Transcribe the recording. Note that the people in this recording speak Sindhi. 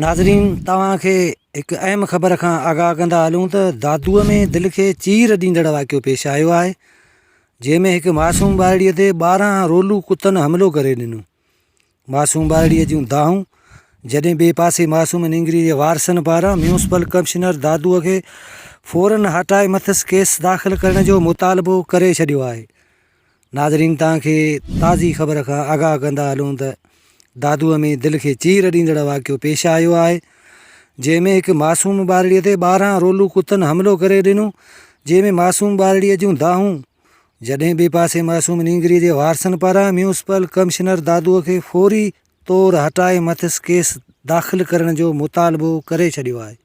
ناظرين توهان کي هڪ اهم خبر کان آگاهه ڪندا هلون ته دادوء ۾ دل کي چير ڏيندڙ واقعو پيش آيو آهي جنهن ۾ هڪ معصوم ٻارڙي تي 12 رولو ڪتن حملو ڪري ڏنو معصوم ٻارڙي جون دانهون جڏهن ٻئي پاسي معصوم نينگري جي وارثن پاران ميونسپل ڪمشنر دادوء کي فورن هٽائي مٿس ڪيس داخل ڪرڻ جو مطالبو ڪري ڇڏيو آهي ناظرين توهان کي تازي خبر کان آگاهه ڪندا هلون ته دادوء ۾ دل کي چير ڏيندڙ واقعو پيش آيو آهي جنهن ۾ هڪ معصوم ٻارڙي تي 12 رولو ڪتن حملو ڪري ڏنو جنهن ۾ معصوم ٻارڙي جون دانهون جڏهن ٻئي پاسي معصوم نينگري جي وارثن پاران ميونسپل ڪمشنر دادوء کي فوري طور هٽائي مٿس ڪيس داخل ڪرڻ جو مطالبو ڪري ڇڏيو آهي.